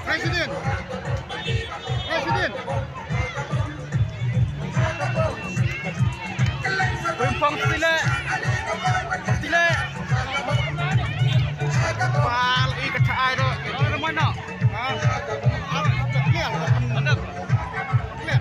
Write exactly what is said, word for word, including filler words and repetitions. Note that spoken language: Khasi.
President. President. Ping pong tile. Tile. Pal i ka tha ai do. Mana mana. Ah. Clear. Clear.